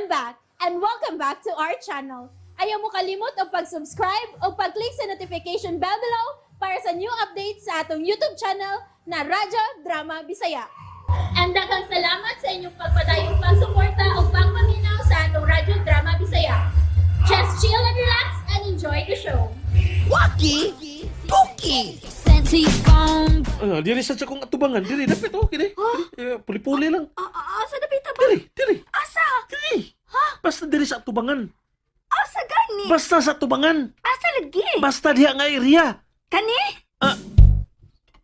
I'm back and welcome back to our channel. Ayaw mo kalimot og pag-subscribe o pag-click sa notification bell below para sa new updates sa atong YouTube channel na Radyo Drama Bisaya. And daghang salamat sa inyong pagpadayong pagsuporta o pagpaminaw sa atong Radyo Drama Bisaya. Just chill and relax and enjoy the show. Waki! Tuki! Sent to your phone. Ah, diri sa akong atubangan, diri dapit oh, kini. Diri, eh, puli-puli lang. Ah, ah, asa dapita ba? Diri, diri. Asa? Diri. Basta diri sa atubangan. Asa gani? Basta sa atubangan. Asa lagi? Basta diha nga area. Kani?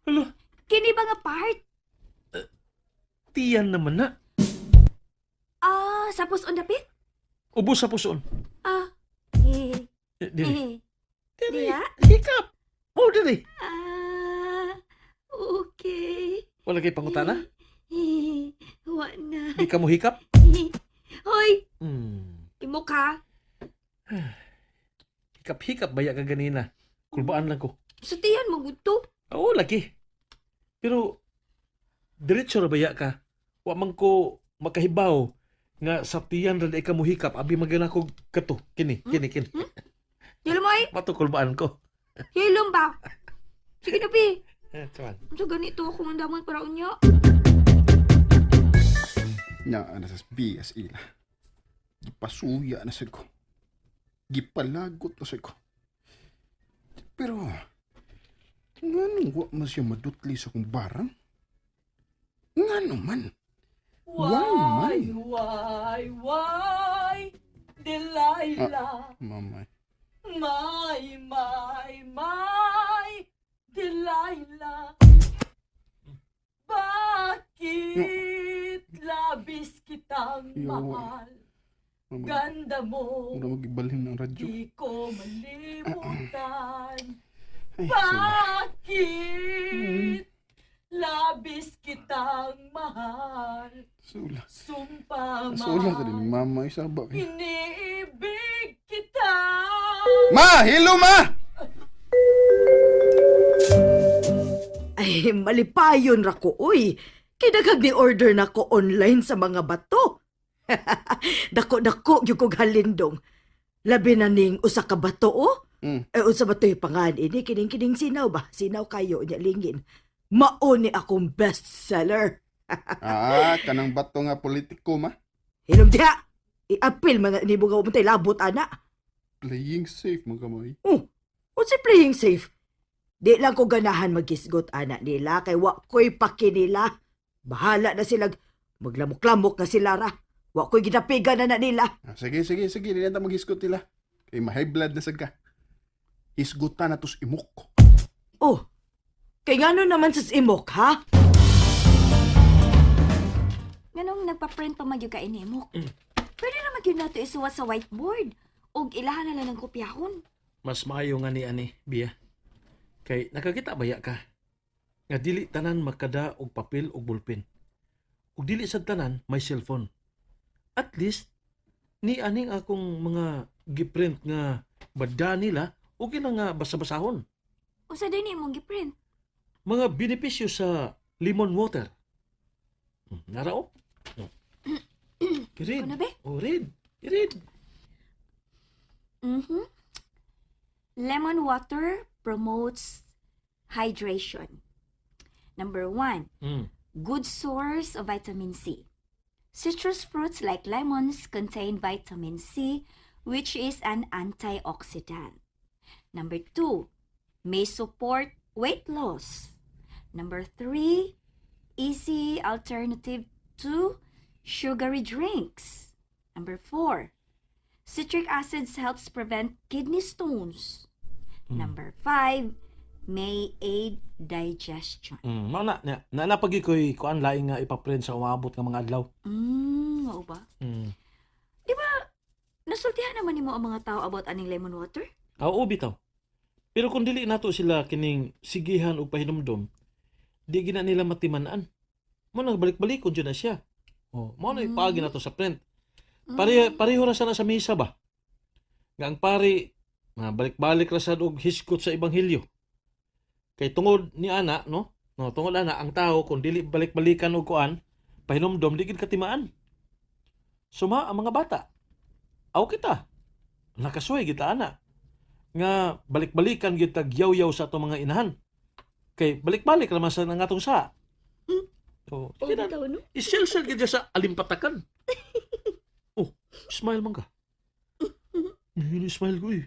Hala, Kini ba nga part? Tiyan naman na. Ah, sa puson dapit? Ubos sa puson. Ah. Eh, Eh, diri. eh. Diri. Diha? Hikap. Oh, diri. Ah, okay. Wala kay pangutana? Eh, wa na. Di ka mo hikap? Hoy, imo ka. Hikap-hikap baya ka ganina. Kulbaan lang ko. Sa tiyan mo gudto. Oo, lagi. Pero, diretso ra baya ka. Wa man ko makahibaw nga sa tiyan ra di ka mohikap abi magana ko kato kini kini kini. Hilom ay, Mato kulbaan ko. Hilom ba? Sige na, pi. Eh, tuwan. Unsa ganito akong andaman para unya? Nya na sa bias ila. Gipasuya na sad ko. Gipalagot na sad ko. Pero, nganong wa man siya madutli sa kong barang? Ngano man? Why man? Why, Delilah? Mamay. My, my, my, Delilah. Bakit labis kitang Yo. mahal? Mamay. Ganda mo, Mura magibalhin ng radyo. di ko malimutan. Ay, sula. Bakit labis kitang mahal? Sula. Sumpa Sula ka din, man, mama. Isaba kayo. iniibig kita. Ma! Hello, ma! Ay, malipayon ra ko, uy. Kay ni order na ko online sa mga bato. Dako-dako gyud kog halindong. Labi na ning usa ka bato, oh. Eh, unsa ba to'y pangan ini? Kining kining sinaw ba? Sinaw kayo, nya lingin. Mao ni akong best seller. Ah, kanang bato nga politiko, ma. Hilom diha! I-appeal man na nimo nga umuntay labot, ana. Playing safe, mga kamay. Oh, unsay playing safe? Di lang ko ganahan magisgot ana nila kay wa ko'y paki nila. Bahala na sila, maglamok-lamok na sila ra. Wa ko'y ginapigan na na nila. Ah, sige, sige, sige. Di na ta maghisgot nila. Kay ma-high blood na sad ka. Hisgutan na tos imok. Oh, kay ngano naman sa imok, ha? Nganong nagpa-print pa magyud ka inimok? Pwede na magyud nato isuwat sa whiteboard ug ilahan na lang ng kopyahon. Mas maayo nga ni ani, Bia. Kay nakakita baya ka nga dili tanan makada og papel og bulpen. Ug dili sad tanan may cellphone. At least ni aning akong mga giprint nga bada nila okay lang nga basa-basahon. Usa din imong giprint? Mga benepisyo sa lemon water. Nara oh. Oh. Read. Ikaw na, be? Oh, read. Read. Lemon water promotes hydration. Number 1, good source of vitamin C. Citrus fruits like lemons contain vitamin C, which is an antioxidant. Number 2, may support weight loss. Number 3, easy alternative to sugary drinks. Number 4, citric acids helps prevent kidney stones. Number 5, may aid digestion. Mao na na na, na pagi ko'y kuan laing nga ipaprint sa umaabot nga mga adlaw. Mao ba? Mm. Di ba, nasultihan naman nimo ang mga tao about aning lemon water? Oo, bitaw. Pero kung dili nato sila kining sigihan og pahinumdom, di gina nila matiman-an. Mo nang balik-balikon jud na siya. Oh, mao na ipaagi nato sa print. Pare pareho ra sana sa misa ba? Nga ang pari nga balik-balik ra sad og hisgot sa ebanghelyo. Kay tungod ni ana, no? No, tungod ana ang tao kung dili balik-balikan og kuan, pahinumdom di gid katimaan. Suma ang mga bata. Aw kita. Nakasuhay kita ana. Nga balik-balikan gyud tag yaw-yaw sa atong mga inahan. Kay balik-balik naman sa nga atong sa. Oh, Oh, sige na. bitaw, no? Isel-sel gyud siya sa alimpatakan. Oh, smile man ka. Hindi smile ko eh.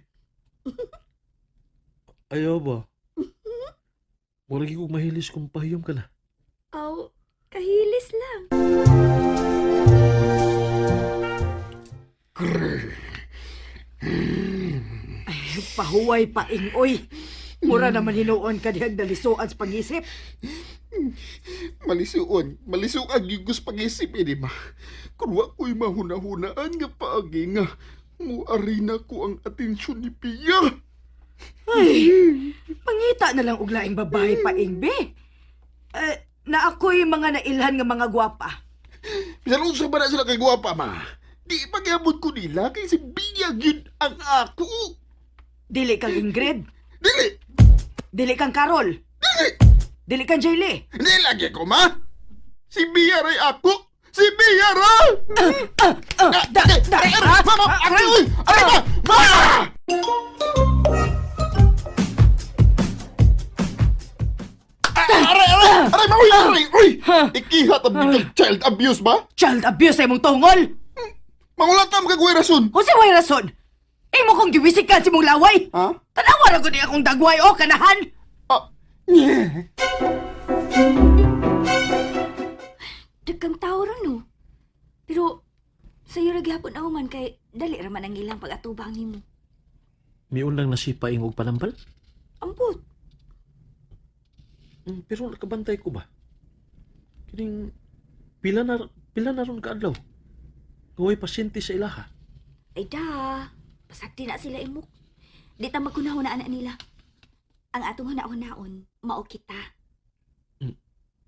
Ayaw ba? Murag ko mahilis kung pahiyom ka na. Aw, kahilis lang. Pahuway paing oy. Mura naman hinuon ka dihag nalisuan sa pangisip. Malisuon, malisuan gyud ko sa pangisip eh, di ba? Kung wa ko'y mahuna-hunaan nga paagi nga, muari na ko ang atensyon ni Pia. Ay, mangita na lang og laing babae paing be. Eh, na ako'y mga nailhan nga mga gwapa. Bisan unsa ba na sila kay gwapa, ma? Di pagyabot ko nila kay si Bia gyud ang ako. Dili kang Ingrid, Dili, dili kang Carol, dili, dili kang Jaylee. dili lagi ko, ma. Si Bia ray ako. Si Bia ra! Ah, da, da, Aray, aray, ma, ma, aray, uy! Aray, ma! Ma! Ah, Aray, aray! Aray, ma, uy, aray, uy! Ikihat ang bitag child abuse ba? Child abuse ay mong tungol. Mangulat ka magkagawin rason. Kung sa way rason, imo kong giwisikan si mong laway. Ha? Tanawa ra gud ni akong dagway o kanahan. Ah, yeah. Daghang tao ron, no? Pero, sa'yo ra gihapon ako man kay dali ra man ang ilang pag-atubang nimo. Miun lang na si Paing og panambal. Ambot. Pero nakabantay ko ba? Kining pila na ron kaadlaw. Gaway pasyente sa ilaha. Ay da, pasagdi na sila imok. Di ta magkunahuna na nila. Ang atong huna-hunaon, mao kita.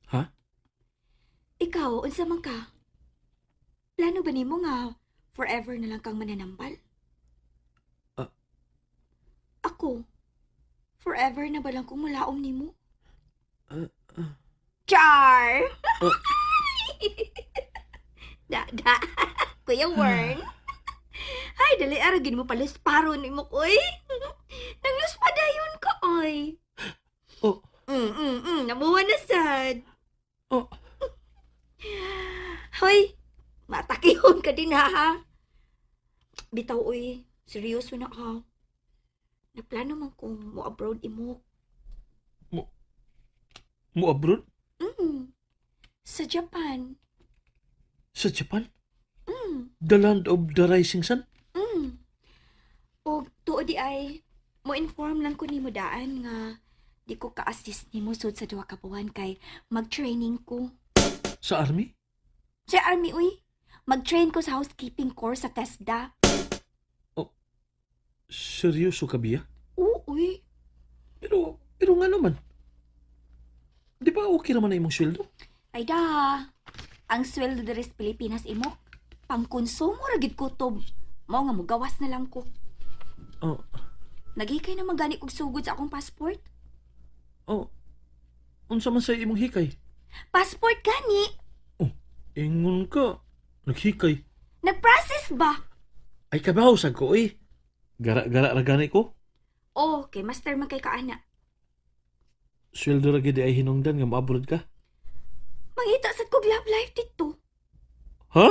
Ha? Ikaw, unsa man ka? Plano ba nimo nga forever na lang kang mananambal? Ah. Ako, forever na ba lang kung mulaom nimo? Ah, ah. Char! Ah. Da, da. Kuya Wern. Ay, dali aragin mo palusparo ni mo, oy. Nangluspa dayon ka, oy. Oh. Namuha na sad. Oh. Hoy, matakihon ka din ha. Bitaw, oy. Seryoso na ka. Naplano man kong mo abroad imo. Mo abroad Sa Japan. sa Japan? The land of the rising sun? O tuo di ay, mo inform lang ko nimo daan nga di ko ka-assist nimo sud sa duha ka buwan kay mag-training ko. Sa army? Sa army uy, mag-train ko sa housekeeping course sa TESDA. Seryoso ka biya? Oo, uy. Pero nga naman. Di ba okay naman na imong sweldo? Ay da, ang sweldo diri sa Pilipinas imo, pangkonsumo ra gid ko to. Mao nga mugawas na lang ko. Oh, Naghikay na man gani kog sugod sa akong passport. oh. Unsa man sa imong hikay? Passport gani. Oh, ingon ka. Naghikay. Nag-process ba? Ay kabaw sa ko eh. Gara-gara ra gani ko. Oh, kay master man kay kaana. Sweldo ra gid ay hinungdan nga moabroad ka. Mangita sad kog love life dito. Ha?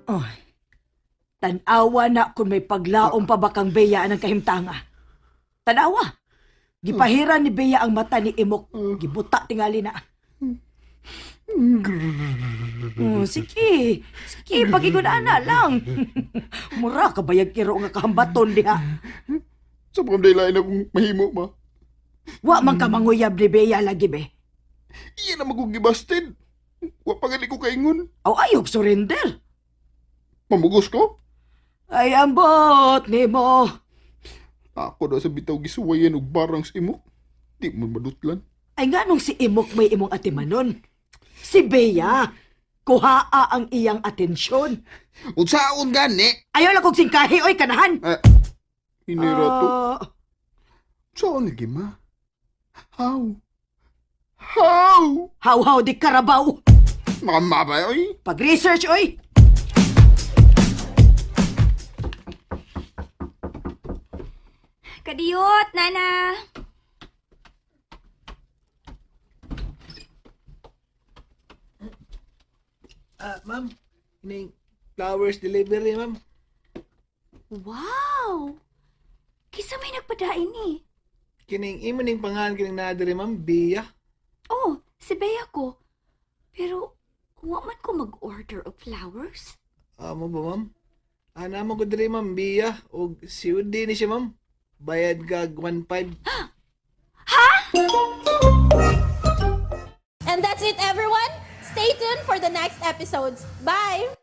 Oy. Tanawa na kung may paglaom pa ba kang Bea ang kahimtanga. Tanawa. Gipahira ni Bea ang mata ni Imok. Gibuta tingali na. Oh, sige. Sige, pagigunaan na lang. Mura ka bayag kiro nga kahambaton diha. Sa mga daylain akong mahimo, ma. Wa man ka manguyab ni Bea lagi be. Iya na magugibasted. Wa pa gali ko kaingon. Aw ayog surrender. Mamugos ko. Ay ambot nimo. Ako daw sa bitaw gisuwayan og barang sa imok. Di mo madutlan. Ay nga nung si Imok may imong atimanon. Si Bea, kuhaa ang iyang atensyon. Unsaon gani? Ayaw lang kong singkahi, oy, kanahan! Hinira to. Ah, Unsaon lagi ma? How? How? Haw-haw di karabaw! Makamabay, oy. Pag-research, oy! Kadiyot, Nana. Ah, ma'am. Ining flowers delivery, ma'am. Wow! Kisa may nagpadain ni. Kining imo ning pangalan kining naa diri, ma'am, Bia. Oh, si Bea ko. Pero, wa man ko mag-order og flowers. Ah, mo ba, ma'am? Ah, namo ko diri, ma'am, Bia og COD ni siya, ma'am. Bayad kag 1.5. And that's it, everyone. Stay tuned for the next episodes. Bye!